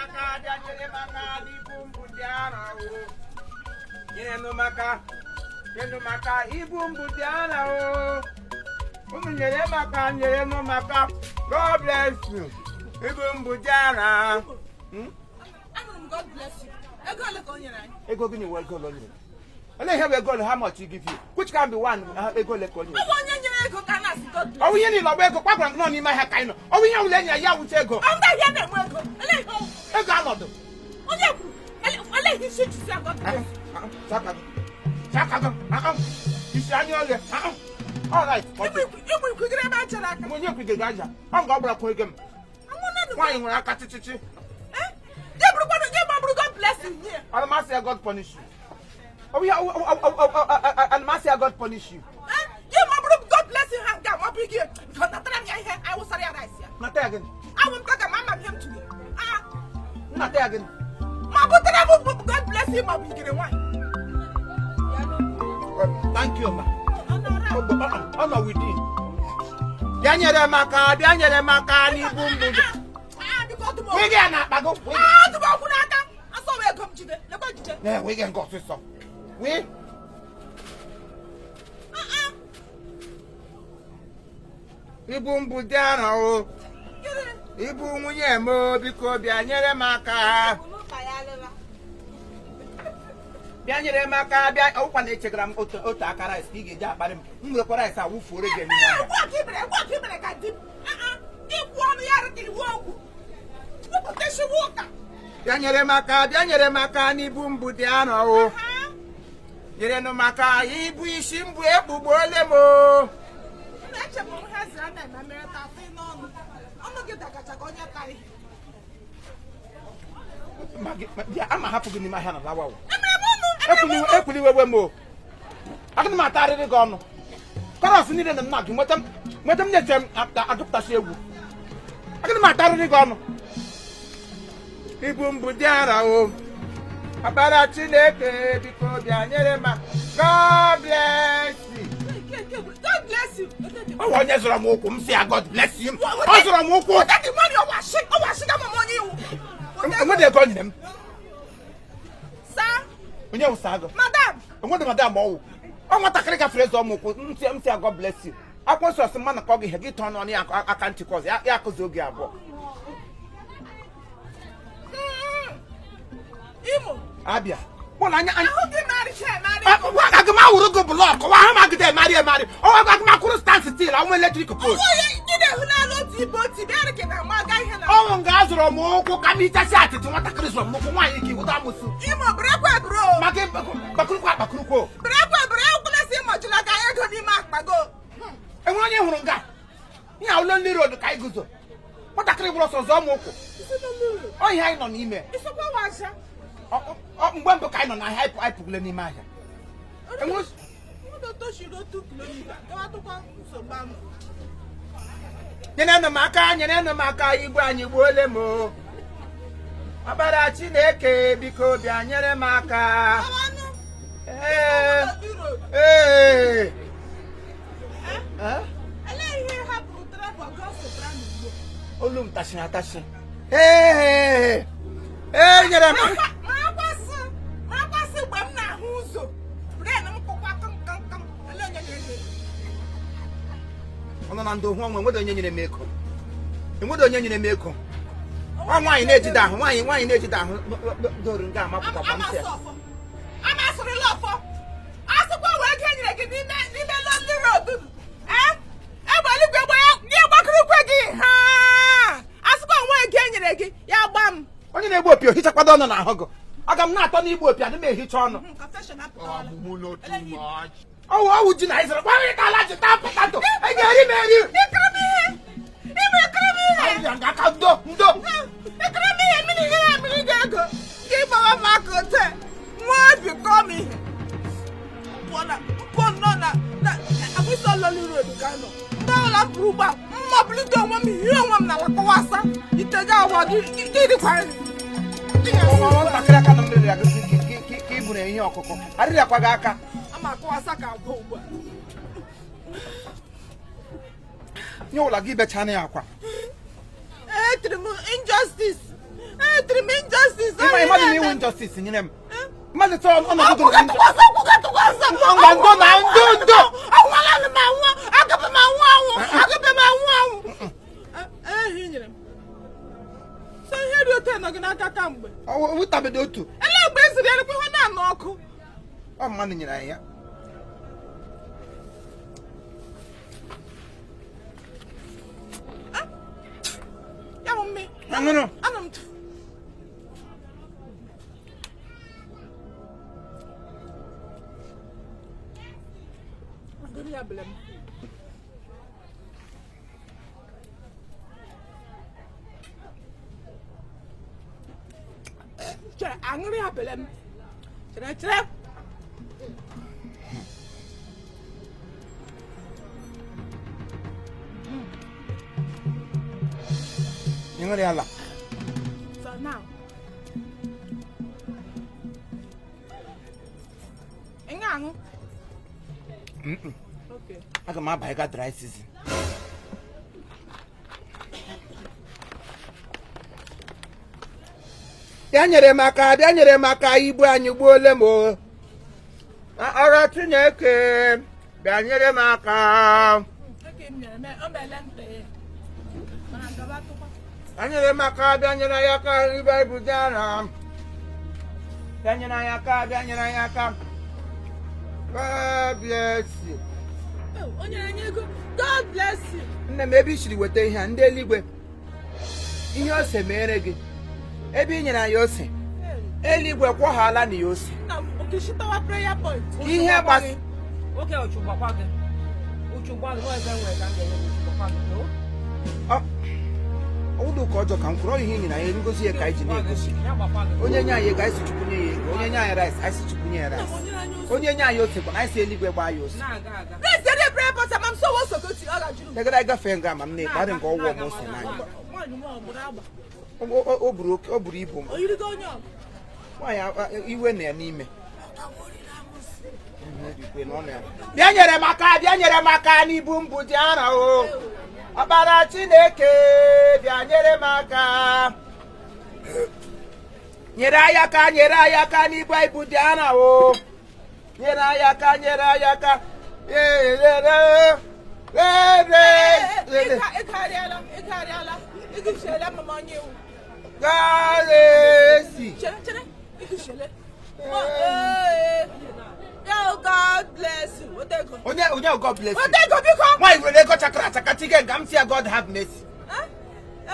aka, bịa nyere m aka n'ibu mbụ dị arọ o. Nyerenụ m aka, nyerenụ m aka, ibu mbụ dị arọ o. Unu nyere m aka, nyerenụ m aka. God bless you. Ibu mbụ dị arọ. Anụrụ m "God bless you". Ego ole ka o nyere anyị? Ego gịnị wụ ego ole o nyere? Olee ihe bụ ego ole? How much you give you? Which can be one? Ego ole ka o nyere? Ọ bụ onye nyere ego ka a na-asị "God bless." Ọ bụ ihe niile ọ bụ ego kwagwara gị nọ n'ime ahịa ka anyị nọ. Ọ bụ ihe ọbụla e nyere ya wụcha ego. Ọ ndị ahịa na-enwe ego. Olee ihe ọ wụ? Ego anọdụ. Onye kwuru? Olee ihe isi ji si ya "God bless you"? Chakago, isi anya oghe. All right. Igbu ikwugere ebe a chere aka. Onye kwigere aja ọ nga ọ gbara kwa ego m. Anwụ na Nwaanyị nwere aka chichichi. Gị bụrụkwanụ gị gbabụrụ "God bless you" nye. Anamasị ya "God punish you". Ọ bụ ihe anamasị ya "God punish you". Gị mabụrụ "God bless you" ha nke a mabụ gị ka ọ natara m ya ihe anyị wụsara ya rice ya. Nata ya gịnị? Awụ m ka ma ama m ihe m tụnyere. Ah, Nnata ya gịnị? Ma butere m bụ "God bless you" ma ọ bụ igere nwaanyị. Thank you, ma. Ọ nọrọ. Ọ nọ within. Bịa nyere m aka, bịa nyere m aka n'ibu mbụ gị. Ah, biko, ọdụ m Wee gị ya na-akpa gị. Ah, ọdụ m okwu n'aka. Asọ m ego m jide. Lekwa jide. Na wee gị nke ọsịsọ. Wee. Ah, ah. Ibu mbụ dị arọ o. Gịnị? Ibu nwunye m o, biko bịa nyere m aka. Bịa nyere m aka, bịa ọgwụkwa na echegara m otu aka rice ka ị ga-eji akparị m. M werekwa rice a wụfuoro gị n'ime Ee, ahịa. ugbu a ka i mere, ugbu a ka i mere ka di m. Ah, ah. Ikwu ọnụ ya rịkịrị iwu okwu. Kwupụtashiwe ụka. Bịa nyere m aka, bịa nyere m aka n'ibu mbụ dị arọ o. Ha? Nyerenụ m aka, ibu isi mbụ ekpugbuole m o. M na-eche m ha ziri na-eme mere ta atị n'ọnụ. Ọnụ gị dagacha ka onye tara ihe. Bịa, ama hapụ gị n'ime ahịa na lawa o. Emere m ọnụ, emere m ọnụ. Ekwuliwewe m o. Agaghị m atarịrị gị ọnụ. Chorus niile na m na-agụ nweta m nweta m na-eche m agụpụtasị egwu. Agaghị m atarịrị gị ọnụ. Ibu mbụ dị ara o. Ọkpara Chineke, biko bịa nyere m. God bless you. God bless you. Ọ bụ onye zụrụ m ụkwụ m si ya "God bless you". Ọ zụrụ m ụkwụ. Weta the money, ọwashi, ọwashi ga mama onye iwu. Enwedị ego o nyere m. Sir, Onye wụsa agụ? Madam. Enwedị madam ọwụ. Ọ nwatakịrị gafere eze ọmụ ụkwụ ntị ya "God bless you". Akwụkwọ nsọ sị mmanụ ka ọ gị ihe gị tọọ n'ọnụ ya aka ntị ka ọzọ ya akụzi oge abụọ. Imo. Abịa. Mụ na anya anya. Ahụ gị marịcha emarị. Aga m awụrụ gị block wa ahụ m agide emari emari. Ọ aga m akwụrụ stand still anwụ electric pole. Onye gị na-ehụ n'ala otu ibe otu ibe ya ka na-ama aga ihe na. Ọnwụ nga azụrụ m ụkwụ ka m hichasị atịtị nwatakịrị zụrụ m n'ụkwụ nwaanyị ka iwụta amụsụ. Imo, berekwa ebere o. Maka kpakurukwu akpakurukwu. Berekwa ebere, ekwela sị Imo jụla ga ego n'ime akpa go. Enwere onye hụrụ nga ihe awụlo nli road ka anyị guzo. Nwatakịrị gbụrụ ọsọ zọọ m ụkwụ. Ọ ihe anyị nọ n'ime. Isokwa wacha. Mgbe mbụ ka anyị nọ n'ahịa anyị pụgule n'ime ahịa. Enwere Mmadụ tochiri 1 kilometre gawatụkwa nsogbu ahụ. Nyerenụ m aka, nyerenụ m aka, igwe anyị gbuole m o. Ọkpara Chineke, biko bịa nyere m aka. Gawanụ. Ee. Road. Ee. Eh? Elee ihe hapụrụ driver gaa soprano ugbu a? Olu m tachiri atachi. Ee ee, nyere m Makwasị makwasị mgbe m na-ahụ ụzọ brain m kụkwa kam kam kam. Elee onye nyere gị ego? Ọ nọ na ndụ hụ ọnwa. Enweghị onye nyere m ego, enweghị onye nyere m ego. Ọ nwaanyị na-ejide ahụ, nwaanyị na-ejide ahụ doro nga amapụtakwa m sị ya. Amasị ọfọ amasịrịla ọfọ asịkwa wee ego e nyere gị n'ime lonely road ee egbe eluigwe gbe gị gbakọrọkwe gị ha asịkwa nwa ego e nyere gị ya gba m. Onye na-egbu opi ohichakwado ọnụ n'ahụ gị. Aga m na-atọ n'igbu opi adị m ehicha ọnụ. Confession apụtawala. Ọwụ ọwụ ji na ịzụrụ gwa ịtala ji taa potato ị ga-eri m eri. Ịkụrụ m ihe ime, ịkụrụ m ihe. Ahịhịa nga aka ndo ndo. Ịkụrụ m ihe mmiri ihe na mmiri gị ego gị gbawa m aka ote nwa obi kọọ m ihe pụọ na pụọ nnọọ na agbịsị lonely road ka nọ mgbe ọbụla m pụrụ ugbu a mmabulite onwe m hie onwe m n'ala kọwasa ite gị awa gị gị dịkwa Nwatakịrị aka na m rịrịa gị ka ị buru ihe ọkụkọ arịrịakwa gị aka. Ama akọwasa ka agwa ugbu a. Nye ụlọ gị bechana ya akwa. Etiri m injustice, etiri m Ọwụ injustice nyere m. Mmadụ tọọ ọnọdụ gị. Tụkwasị ụkwụ gị, tụkwasị. Ngwa, ndo na ndo ndo. Anwụọla m anwụ, agabe m anwụ anwụ, agabe m anwụ anwụ. Ehi nyere m. So ihe dị otu nọ gị n'aka kamgbe. Wụtabedo otu. Ele mgbe e ziri erikwa ihe na-anọ ọkụ. Ọ mmadụ nyere anyị ya. Ya bụ mme. Aṅụrụ. Anọ m. Agụrụ ya bele m. Chere, aṅụrụ ya bele m. Chere, chere. Ị ṅụrụ ya ala. So now. Ị ga-aṅụ? Okay. Aga m abanye ga dry season. Bịa nyere m aka, bịa nyere m aka, ibu anyị gbuole m o. Ọrụ Chineke, bịa nyere m aka. Okay, m nyere m, o meele nte ya. Mana gaba tụkwa. Bịa nyere m aka, bịa nyere anyị aka, ibu anyị bụ ara. Bịa nyere anyị aka, bịa nyere anyị aka. God bless you. Oh, o nyere anyị ego. God bless you. Nne m, ebe i siri weta ihe a, ndị eluigwe, ihe ose mere gị, ebe i nyere anyị ose, eluigwe kwọghala na ya ose. Nna m, okishitawa prayer point. Ihe gbas Nwoke, uchu gbakwa gị. Uchu gba gị, nwa ebe nwere ka m ga-enye gị, uchu gbakwa gị. O? Ụdụ ka ọjọọ ka m kwuru, ọ ihe i nyere anyị, ngozi ya ka anyị ji na-egosi. Ya gbakwa gị. Onye nye anyị ego, anyị si Chukwu nye ya ego. Onye nye anyị rice, anyị si Chukwu nye ya Nna m, rice. o nyere anyị ose. Onye nye anyị ose kwa, anyị si eluigwe gbaa ya ose. Na-aga aga. Raise the prayer point, ama m so wo sokoti, ọ ga-ajụrụ m. Legara anyị gafee nga, ma m na-ekpe adị nke ọwụwa m ose n'anya. Nwaanyị m ọ gbụrụ agba. O buru oke, o buru ibu m. O yirigo onye ọgụ. Nwaanyị iwe na ya n'ime. Bịa nyere m aka, bịa nyere m aka n'ibu mbụ dị ara o. Ọkpara Chineke, bịa nyere m aka, nyere anyị aka, nyere anyị aka n'ibu ibu dị ara o. Nyere anyị aka, nyere anyị aka. Ịkarịala, ịkarịala, ịgụchiela mama onye iwu. Galesi. Chere, chere, ịgụchiele. Yo, God bless you. Weta ego. Onye onye, God bless you. Weta ego, biko. Nwaanyị were ego chakara achaka tige nga m si ya, God have mercy. Eh?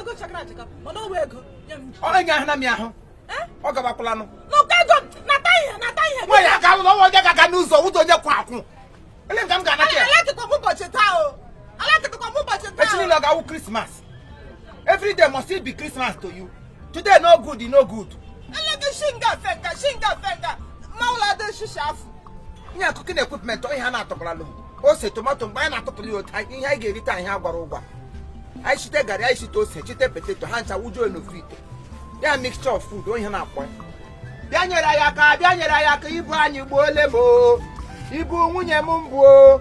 Ego chakara achaka, mana ọ wụ ego. Nye m. Ọ enye ahụ na m ya ahụ. Eh? Ọ gabakwụlanụ. N'ụkọ ego m, nata ihe, nata ihe. Nwaanyị aka ahụ na ọnwa onye ga-aga n'ụzọ ụzọ onye kwa akwụ ele nga m ga-anata ya. Alakịkwa m ụbọchị taa o. Alakịkwa m ụbọchị taa. Echi niile ọ ga-awụ Christmas. Every day must it be Christmas to you? Today no good, no good. Elegi shinga fenga, shinga fenga. Mmanwụ adị shisha afụ. Ihe cooking equipment, ihe a na-atọkwalalụ m ose, tomato, mgbe anyị na-atụtụrụ ya otu ihe anyị ga-erite, ihe a gwara ụgwa, anyị chite garị, anyị chite ose, chite potato, ha ncha wujuo n'ofu ite ya, mixture of food, ihe na-akpọ ya. Bịa nyere anyị aka, bịa nyere anyị aka, ibu anyị gbuole m o, ibu nwunye m mbụ o,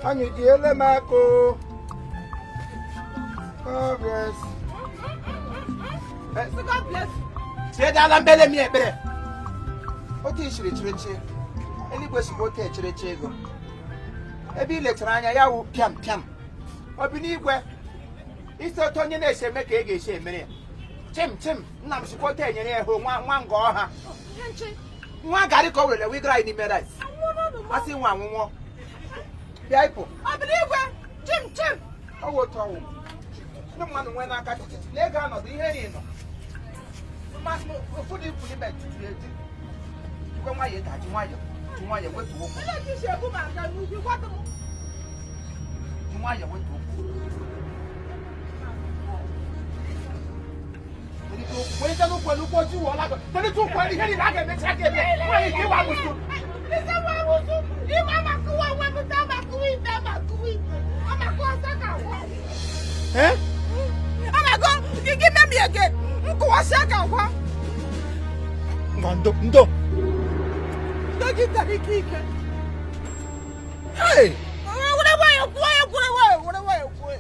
anyị ji ele m aka o. God bless. So God bless you. Tiedala mbele m ya ekpere otu ishiri chịrịchị, eluigwe sikwa otu echịrịchị ego ebe ị lechara anya ya wụ pịam pịam obi n'igwe isi otu onye na-esi eme ka ị ga-esi emere ya chim chim. Nna m sikwa otu enyere ya hụ nwa nwa nga ọha. Ihe nche. Nwa garị ka o werele wigara anyị n'ime rice. Anwụọ n'ọnụ m. Asị nwa anwụnwụọ bịa ịpụ. Ọ bụ n'igwe. Chim chim. Ọwụ otu ọwụ ndị mmadụ nwee n'aka chichichi na ego anọdụ ihe ị nọ ụfọdụ implement juru eju. Jikwa nwayọ ịda, ji nwayọ, ji nwayọ wetuo ụkwụ. Ele ka isi ebu m aga n'ugwu, gwatụ m. Ji nwayọ wetuo ụkwụ. Welite ụkwụ, welite n'ụkwụ elu, ụkwụ ojii wụọla gị. Welite ụkwụ elu, ihe niile a ga-emecha gị eme. Nwaanyị ka ịwa amụsụ. Ise nwa amụsụ. Ime amakụwa nwa m ta amakụwa ite amakụwa ite. Amakụwa saka agwa. Eh? Amago gị memi again. Nkụwasị aka agwa. Ngwa, ndo ndo. Ndo gị tara ike ike. Hey! Were nwayọ kwuo ya, were nwayọ, were nwayọ kwuo ya.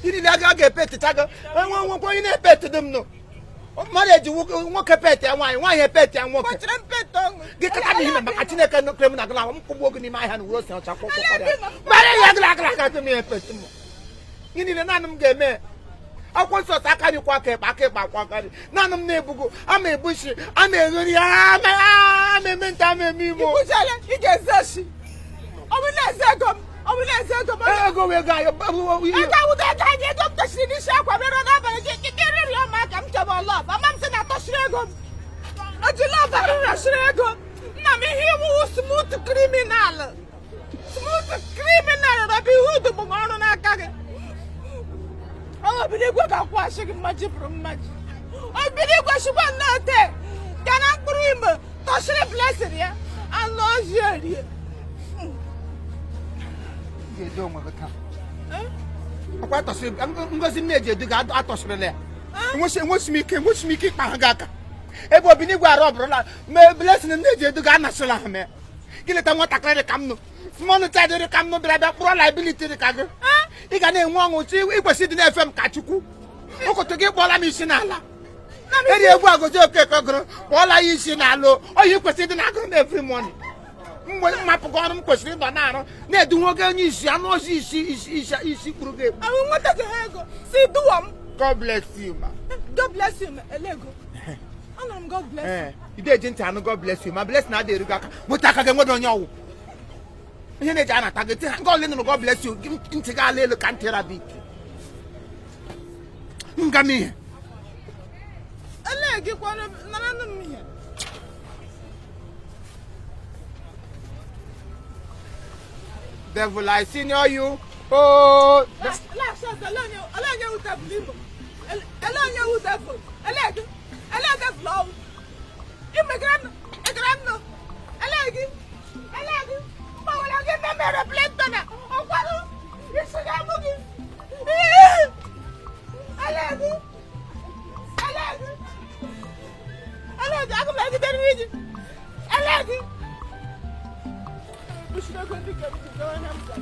Ihe niile a ga-epe etecha gị. Enwe nwekwa onye na-epe ete dị m nọ. Mmadụ eji nwoke pet ya nwaanyị, nwaanyị epet ya nwoke. Kpọchiri m pet ọṅụ. Gị kata n'ihe maka Chineke nọkere m na gị na m kụgbuo gị n'ime ahịa na uwe ose ọcha kwụkwọ ya. Mara ya gịla agịla aga m ihe pet m. Gị niile naanị m ga-eme. Akwụkwọ nsọ sị aka nri kwọọ aka ekpe, aka ekpe akwọọ aka nri. Naanị m na-ebugo, ama ebushi, ama egheri, ama eme nta, ama eme imo. Ikwuchele, ị ga-eze oshi. Ọ bụ na-eze ego m, ọ bụ na-eze ego m. Ego wee ego anyị. Ego awụda ego anyị, ego m tochiri n'isi akwa bịara n'abalị gị gị gị rịrịọ m aka m chebe love. Ama m sị na atọchiri ego m. O ji love arịrịọchiri ego. Nna m ihe iwu smooth criminal. Smooth criminal Robin Hood bụ m ọrụ n'aka gị. Obinigwe ga-akwụghachi gị mmaji pụrụ mmaji. Obinigwe chịkwa nnọọ tee ga na mkpụrụ ime tọchiri blessing ya anụ ozi erie. Ga-edo onwe gị taa. Ọkwa atọsịrị ngozi m na-eji edu gị atọsịrịla ya. Enwesi m ike, enwesi m ike ịkpa ha gị aka. Ebe Obinigwe arụ ọbụrụla ma blessing m na-eji edu gị anasịla ha mee. Gị leta nwatakịrị dị ka m nụ, small child dị ka m nụ bịara bịa kpụrụ liability dị ka gị. Ị ga na-enwe ọṅụ chi ị kwesịrị ịdị na-efe m ka Chukwu. Ụkọtụ gị kpọọla m isi n'ala. Eri egwu Agọzie Okeke gụrụ kpọọla ya isi n'ala oyi kwesịrị ịdị na-agụrụ m every morning. Mgbe mmapụga ọrụ m kwesịrị ịnọ na-arụ na-edu nwoke onye isi anụ ọzọ isi isi isi isi kpuru gị ekpu. Ahụ nwetaghị ha ego si duwa m. God bless you ma. God bless you ma ele ego. Anụrụ m God bless you. Ee, ide eji ntị anụ God bless you ma bless na adị eru gị aka nweta aka gị nwere onye ọwụ ihe na-eji anata gị ha nke ọle nụrụ God bless you gị ntị gị ala elu ka ntị rabbit nga m ihe. Ele gị kwara nara m ihe. Devil, I senior you. Oh. Last ele onye wụ devil Imo. Ele onye wụ devil. Ele gị. Ele devil ọwụ. Imegara m egara m nọ. Ele gị. Ele gị. Mgbawara gị mmemme aeroplane na ọkwarụ. Isi ga-amụ gị. Ele gị. Ele gị. Ele gị. Aga m egiderịrị gị. Ele gị. Bushiri ego ndị ka m ji gawa na mba.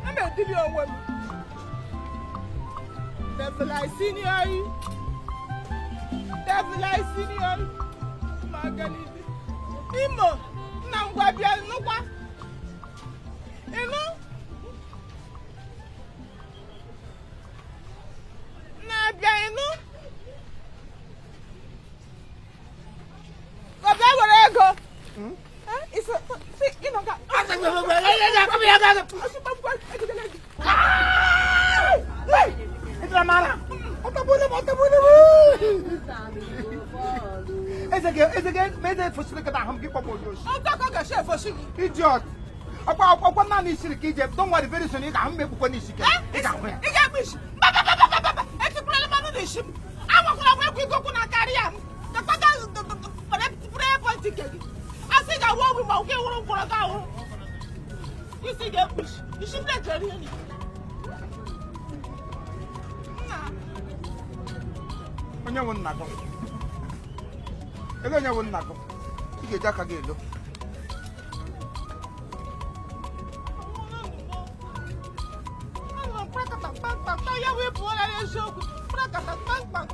Ama edili onwe m. Devil I senior you. Devil I senior you. Magalidi. Imo, nna m gwa bịa nụkwa. Ịnụ? Na-abịa ịnụ? Ọ bịa were ego. Eh, ịnọ ka. Ejidela gị. Eze gị eze gị ma eze fosiri gị n'ahụ m gị kpọm onye oshi. Ọ ka ọ ga-esi efosi gị. Idiot. Ọkwa ọkwa naanị isiri ka ije don't worry very soon ị ga-ahụ m ekpukwe n'isi gị. Ị ga-ahụ ya. Ị ga-ekpu isi. Mba, mba, mba, mba, mba. Etikwurela mmanụ n'isi m. Anwakwala m ekwu ikokwu na karịa m. Kakpata prayer point nke gị. A sị ga-awụ ogwu ma oke wụrụ mkpọrọ ga awụrụ. Isi ga-ekpu isi. Isi m na-ejere ihe niile. Nna. Onye nwe nna gị? Ego onye nwe nna gị? Ị ga-eji aka gị elo. Ya wee pụọla n'eziokwu. Kpakata kpamkpam.